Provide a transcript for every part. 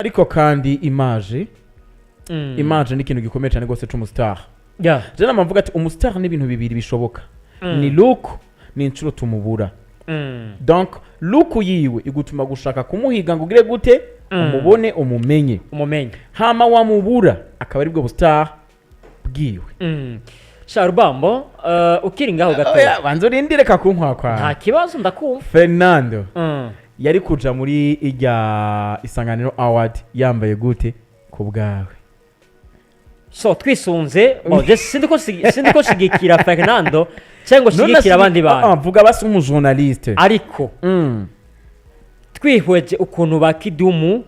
Ariko kandi image ni ikintu gikomeye cyane rwose c'umustar. Je nama mvuga ati umustar ni ibintu bibiri bishoboka: ni look, ni inshuro tumubura. Donc look yiwe igutuma gushaka kumuhiga ngo ugire gute? Umubone, umumenye. Umumenye. Hama wamubura, akaba aribwo bustar bwiwe. Sha Rubambo, ukiri ngaho gato. Oya, banza urindire kakunkwakwa. Nta kibazo, ndakumva. Fernando yari kuja muri irya Isanganiro Award yambaye gute ku bwawe? So twisunze, bon, je sindiko shigikira Fernando cyangwa shigikira abandi bantu. Ah, vuga basi umujournaliste. Ariko twihweje ukuntu ba Kidumu,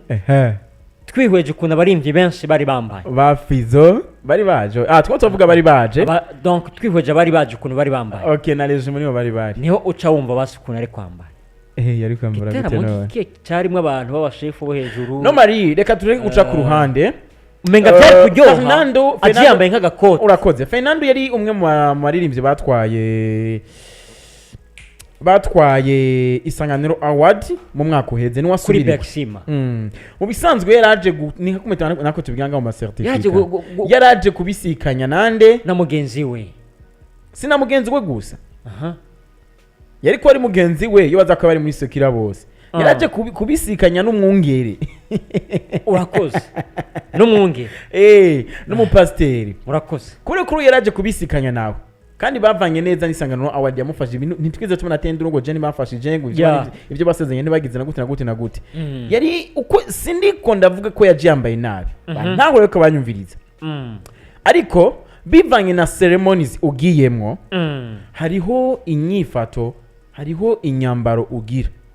twihweje ukuntu abaririmbyi benshi bari bambaye, ba Fizo bari baje, ah, two tuvuga bari baje. Donc twihweje abari baje ukuntu bari bambaye, Okay, na reje muri bo bari bari. Niho uca wumva basi ukuntu ari kwambara. Eh, yari kwambara gute? Igiteramo None cyarimo abantu b'abashefu bo hejuru. No mari, reka tureke guca ku ruhande. Umenga byari kuryoha agiye yambaye nk'agakoti. Urakoze. Fernando yari umwe mu baririmbyi batwaye Isanganiro Award mu mwaka uheze. Kuri niwasubiriwe. Bexima. Mu bisanzwe yaraje ni nka kumeta nako tubigira mu Yaraje macertificat. Yaraje kubisikanya nande? Na mugenzi we. Si na mugenzi we gusa. Yari ko ari mugenzi we iyo baza kuba bari muri sekira bose. Yaraje kubisikanya n'umwungere. Urakoze, n'umwungere. Eh, n'umupasiteri. Urakoze. Kuri yaraje kubisikanya nawe kandi bavanye neza n'Isanganiro Award yamufashije ibintu ntitwize tubona tenduro ngo Jenny bafashije ngo ibyo ibyo basezeranye ntibagize na gute na gute na gute. Yari uko sindiko ndavuga ko yaje yambaye nabi, ntaho rero ko banyumviriza, ariko bivanye na ceremonies ugiyemwo, hariho inyifato, hariho inyambaro ugira.